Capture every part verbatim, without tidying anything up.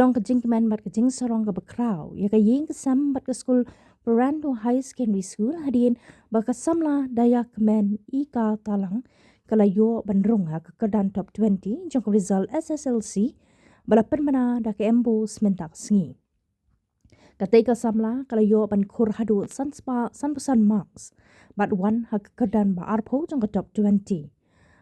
Tang ka jingkmen bad ka jingsarong kaba khraw ïa ka ïing ka sem bad ka skul Prando High Secondary School hadien ba ka samla Dayakmen Ika Talang ka la ïoh ban rung ha ka kyrdan top twenty jong ka result S S L C ba la pynbna da ka MBOSE mynta ka sngi. Katei ka samla ka la ïoh ban khur haduh san spah sanphew san marks bad wan ha ka kyrdan ba arphew jong ka top twenty.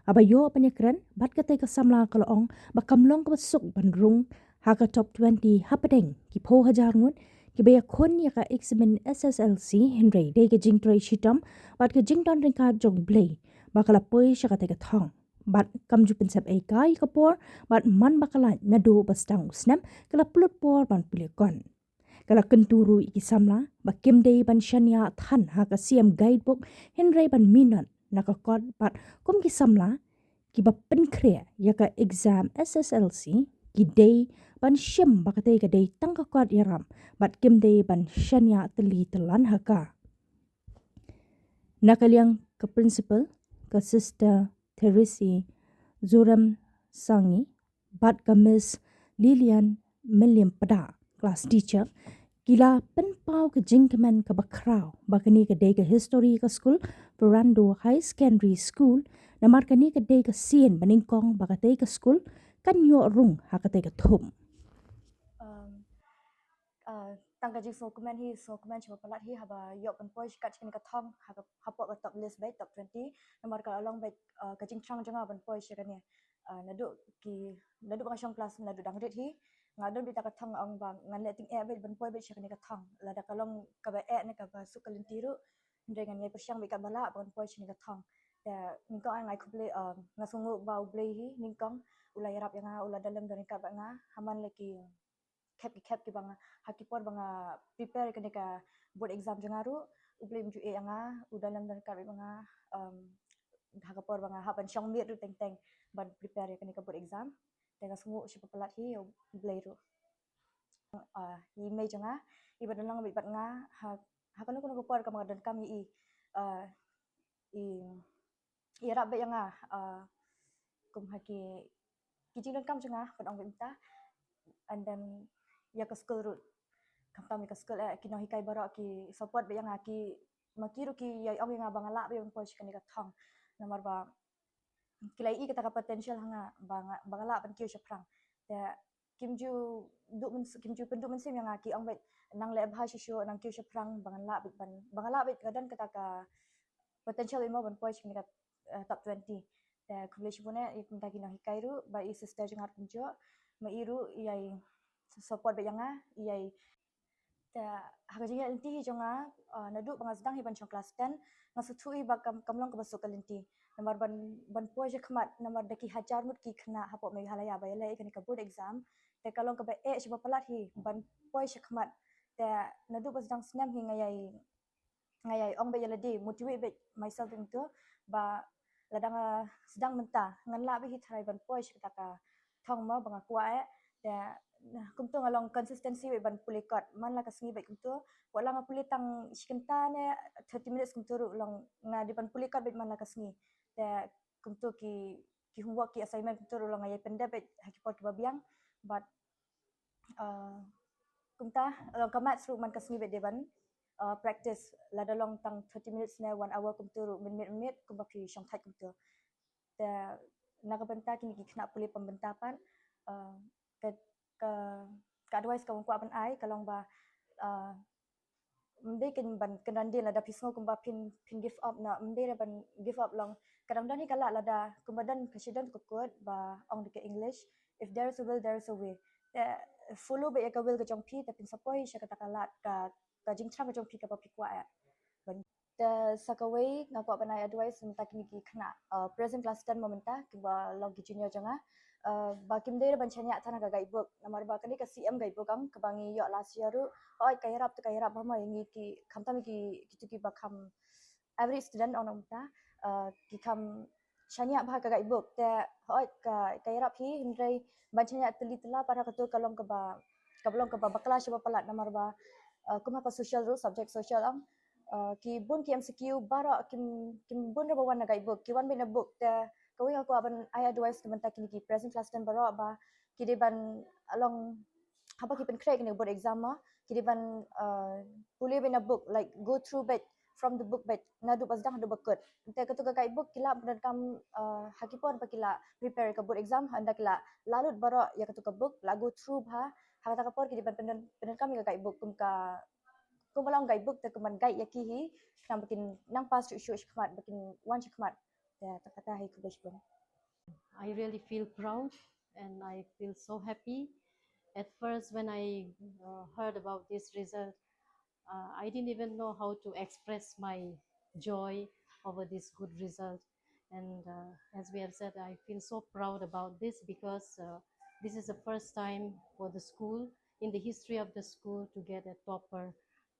Haba ïoh ban ïakren bad katei ka samla ka la ong ba kam long kaba suk ban rung ha ka top twenty hapdeng ki phew hajar ngut kiba ïakhun ïa ka eksamin S S L C, hynrei dei ka jingtrei shitom bad ka jingdon ryngkat jong U Blei ba ka la poi sha katei ka thong. Bad kam ju pynsep ei ka ïa ka por bad man ba ka lait naduh ba sdang u snem ka la pynlut por ban pule kot. Ka la kyntu ruh ïa ki samla ba kim dei ban shaniah than ha ka C M Guidebook, hynrei ban minot na ka kot bad kum ki samla kiba pynkhreh ïa ka exam S S L C ki dei ban shim ba katei ka dei tang ka kot ïarap bad kim dei ban shaniah tylli tyllan ha ka. Na ka liang ka principal, ka Sister Therese Zurem Sangi bad ka Miss Lilian Mylliem Pda, class teacher, ki la pynpaw ka jingkmen kaba khraw ba kane ka dei ka history ka skul Prando High Secondary School, namar kane ka dei ka sien ba nyngkong ba katei ka skul kan ïoh rung ha katei ka thup. Um, uh, tang ka jingsngewkmen hi, sngewkmen shibun palat hi haba ïoh ban poi kat sha kane ka thong ha ka, hapoh ka top list beit, top twenty. Namar ka la long beit, uh, ka jingthrang jong nga ban poi sha kane. Uh, naduh ki, naduh ba nga shong klas, naduh dang rit hi, nga don beit da ka thong, nga ong ba ngan leh tyngeh beit ban poi beit sha kane ka thong. Lada ka long kaba eh ne kaba suk ka lynti ruh, hynrei ngan ïai pyrshang beit katba lah ba ngan poi sha kane ka thong. Te nyngkong nga ai khublei, uh, nga sngewnguh ba U Blei hi nyngkong u la ïarap ïa nga, u la don lem don ryngkat bad nga ha man la ki khep ki khep kiba nga, ha ki por ba nga prepare ïa kane ka board exam jong nga ruh, U Blei um ju ïeh ïa nga, u don lem don ryngkat bad nga, um, ha ka por ba nga hap ban shong miet ruh teng teng ban prepare ïa kane ka board exam. Te nga sngewnguh shibun palat hi ïa U Blei ruh. Ah, i mei jong nga iba don lang bad nga ha, ha kano kano ka por kaba nga donkam ïa i, ah, i ïarap beit ïa nga, ah, kum ha ki, ki jingdonkam jong nga, ban ong beit mynta, and then ïa ka skul ruh, khamtam ïa ka skul, eh, ki nonghikai baroh ki support beit ïa nga, ki, ma ki ruh ki ïai ong ïa nga ba nga lah beit ban poi sha kane ka thong. Namar ba ki la ïohi kata ka potential ha nga ba nga, ba nga lah ban kiew shaphrang. Te kim ju duh myn-, kim ju pynduh mynsiem ïa nga, ki ong beit nang leh bha shuh shuh, nang kiew shaphrang, ba ngan lah beit ban, ba nga lah beit, nga don kata ka potential beit mo ban poi sha kane ka, eh, top twenty. Te khublei shibun eh ïa mynta ki nonghikai ruh, bad i sister jong nga ruh kumjuh, ma i ruh i ïai support beit ïa nga, i ïai Te ha ka jingïaid lynti hi jong nga, ah, naduh ba nga sdang hi ban shong klas ten, nga sngewthuh hi ba kam, kam long kaba suk ka lynti. Namar ban, ban poi sha khmat, namar da ki hajar ngut ki khynnah hapoh Meghalaya ba ïaleh ïa kane ka board exam. Te ka long kaba eh shibun palat hi ban poi sha khmat. Te naduh ba sdang snem hi nga ïai, nga ïai ong beit ïa lade, motivate beit myself kumto, ba lada nga sdang mynta ngan lah beit hi tharai ban poi sha kata ka thong mo ba nga kwah eh. Te kumto nga long consistency beit ban pule kot man la ka sngi beit kumto. Wat la nga pule tang shi kynta ne thirty minutes kumto ruh, long nga dei ban pule kot beit man la ka sngi. Te kumto ki, ki homework, ki assignment kumto ruh long nga ïai pyndep beit ha ki por kiba biang. But, uh, kumta, long ka maths ruh man ka sngi beit dei ban, uh, practice, lada long tang thirty minutes ne one hour kumto ruh, mynmiet mynmiet kumba phi shong thait kumto. Te na ka bynta kine ki khynnah pule pynbynta pat, uh, ka, ka, ka advice kaba nga kwah ban ai ka long ba, uh, ym dei kin ban kynran dien lada phi sngew kumba phin, phin give up, na ym dei re ban give up, long ka dang don hi ka lad, lada kumba don ka, shi don ka quote ba ong da ka English, "If there is a will, there is a way." Te follow beit ïa ka will ka jong phi, te phin sa poi sha kata ka lad, ka, ka jingthrang ka jong phi kaba phi kwah eh. Te sa kawei nga kwah ban ai advice mynta kine ki khynnah, uh, present class ten mo mynta, kiba long ki junior jong nga, uh, ba kim dei re ban shaniah than ha ka guidebook, namar ba kane ka C M guidebook ang kaba ngi ïoh last year ruh, hooid ka ïarap, te ka ïarap bha mo ïa ngi ki, khamtam ki, kito kiba kham average student ong na mynta, uh, ki kham shaniah bha ha ka guidebook. Te hooid ka, ka ïarap hi, hynrei ban shaniah tylli tylla pat ha kato ka long kaba, kaba long kaba bakla shibun palat, namar ba, uh, kum ha ka social ruh, subject social ang, uh, ki bun ki M C Q baroh kim, kim bun re ba wan na guidebook, ki wan beit na book. Te kawei nga kwah ban ai advice ka mynta kine ki present class ten baroh ba ki dei ban long haba ki pynkhreh kine board exam ma, ki dei ban, uh, pule beit na book, like, go through beit from the book beit, naduh ba sdang haduh ba kut. Te katu ka guidebook ki lah ban pyndonkam, uh, ha ki por ba ki lah prepare ka board exam, hynda ki lah lah lut baroh ïa katu ka book, lah go through bha, ha kata ka por ki dei ban pyndon-, pyndonkam ïa ka guidebook kum ka, kum ba long guidebook te kum ban guide ïa ki hi, khnang ba kin nang pass shuh shuh shakhmat, ba kin wan shakhmat. Te kata hi, khublei shibun. I really feel proud and I feel so happy. At first, when I uh, heard about this result, uh, I didn't even know how to express my joy over this good result. And uh, as we have said, I feel so proud about this because uh, this is the first time for the school, in the history of the school, to get a topper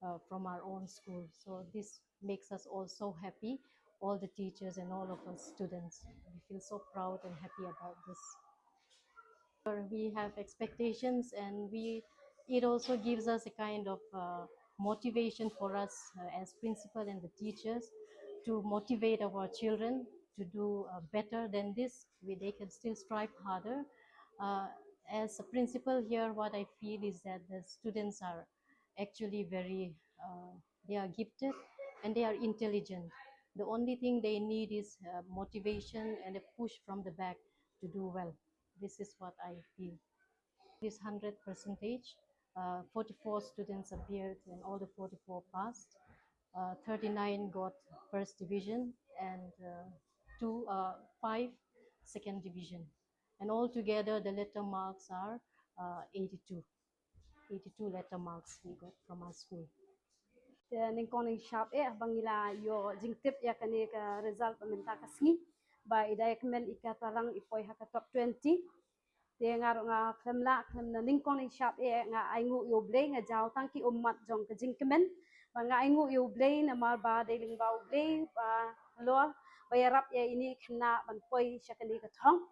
uh, from our own school. So this makes us all so happy, all the teachers and all of us students. We feel so proud and happy about this. We have expectations, and we, it also gives us a kind of uh, motivation for us uh, as principal and the teachers to motivate our children to do uh, better than this. We, they can still strive harder. Uh, as a principal here, what I feel is that the students are actually very, uh, they are gifted and they are intelligent. The only thing they need is uh, motivation and a push from the back to do well. This is what I feel. This hundred percentage, uh, forty-four students appeared and all the forty-four passed. Uh, thirty-nine got first division and uh, two, uh, five second division. And altogether, the letter marks are uh, eighty-two. Eighty-two letter marks we got from our school. Te nyngkong nyngshap eh ba ngi la ïoh jingtip ïa kane ka result ba mynta ka sngi, ba i Diakmen i Katalang i poi ha ka top twenty. Te nga ruh nga khlem lah khlem na nyngkong nyngshap eh, nga ainguh ïa U Blei, nga jaw tang ki ummat jong ka jingkmen. Ba nga ainguh ïa U Blei namar ba dei lyngba U Blei ba halor ba ïarap ïa ine i khynnah ban poi sha kane ka thong.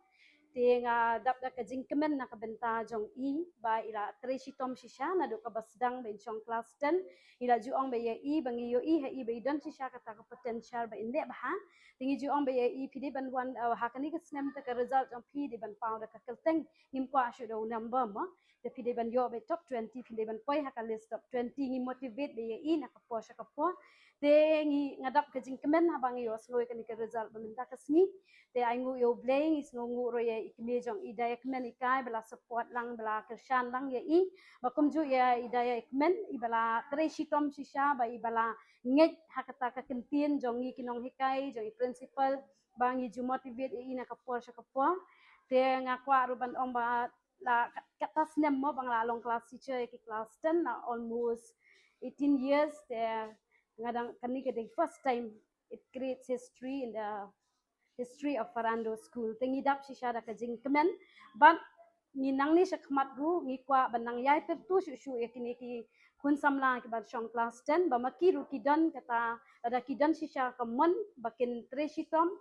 Te nga dap da ka jingkmen na ka bynta jong i ba i la trei shitom shisha naduh kaba sdang ban shong klas ten. I la ju ong beit ïa i ba ngi ïohi ha i ba i don shisha kata ka potential ba in leh bha. Te ngi ju ong beit ïa i, phi dei ban wan, uh, ha kane ka snem te ka result jong phi dei ban paw da ka kyrteng, ngim kwah shuh da u number mo. Te phi dei ban ïoh beit top twenty, phi dei ban poi ha ka list top twenty. Ngi motivate beit ïa i na ka por sha ka por. Te ngi, nga dap ka jingkmen haba ngi ïohsngew ïa kane ka result ba mynta ka sngi. Te ainguh ïa U Blei, ngi sngewnguh ruh ïa i kmie jong i Diakmen i Kai ba la support lang, ba la kyrshan lang ïa i. Ba kumjuh ïa i Diakmen i ba la trei shitom shisha, ba i ba la ngeit ha kata ka kyntien jong ngi ki nonghikai, jong i principal, ba ngi ju motivate ïa i na ka por sha ka por. Te nga kwah ruh ban ong ba la kat-, kata snem mo ba nga la long class teacher ïa ki class ten, la almost eighteen years, te nga dang, kane ka dei first time, it creates history in the history of Farrando School. Te ngi dap shisha da ka jingkmen, bad ngi nangne shakhmat ruh ngi kwah ban nang ïai pyrtu shuh shuh ïa kine ki khun samla kiba shong class ten, ba ma ki ruh ki don kata, lada ki don shisha ka mon ba kin trei shitom,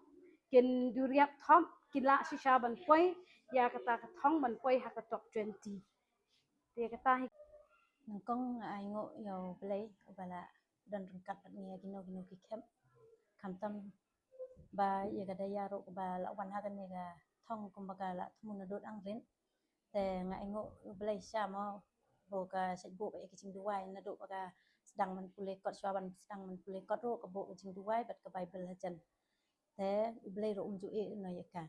kin duriap thop, kin lah shisha ban poi ïa kata ka thong, ban poi ha ka top twenty. Te kata hi. Nyngkong nga ainguh ïa U Blei uba la don ryngkat bad ngi ha kino kino ki camp. Khamtam ba ïa ka Daya ruh kaba la wan ha kane ka thong kumba ka la thmu naduh dang rit. Te nga ainguh U Blei shisha mo, ba ka shait buh ïa ki jingduwai naduh ba ka sdang ban pule kot, shuwa ban sdang ban pule kot ruh ka buh ka jingduwai bad ka Baibl hajan. Te U Blei ruh um ju ïeh noh ïa ka.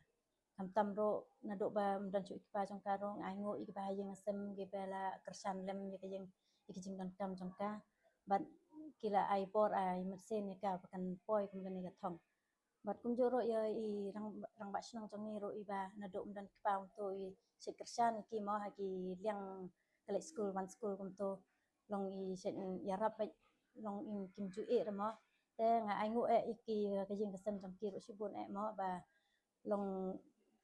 Khamtam ruh naduh ba ym don shuh i kpa jong ka ruh, nga ainguh ïa kiba ha ïing ha sem kiba la kyrshan lem ïa ka ïing, ïa ka jingdonkam jong ka. Bad ki la ai bor ai mynsiem ïa ka ba kan poi kum kane ka thong. Bad kumjuh ruh ïa i rang, rangbah shnong jong ngi ruh iba naduh ym don kpa kumto i shait kyrshan ïa ki mo ha ki liang, ka leit skul wan skul kumto. Long i shait ïarap bad long i kim ju ïeh re mo. Te nga ainguh eh ïa ki, ka ïing ka sem jong ki ruh shibun eh mo, ba long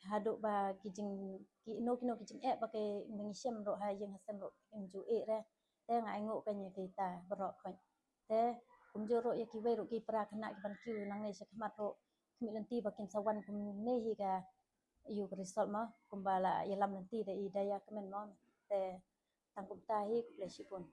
haduh ba ki jing, kino kino ki jingeh ba ki, ba ngi shem ruh ha ïing ha sem ruh kim ju ïeh re. Te nga ainguh kane kita baroh khoit. Te kumjuh ruh ïa kiwei ruh ki para khynnah kiban kiew nangne shakhmat ruh, khmih lynti ba kin sa wan kumne hi ka, ïa u ka result mo, kumba la ïalam lynti da i Daya Kmen mo. Te tang kumta hi, khublei shibun.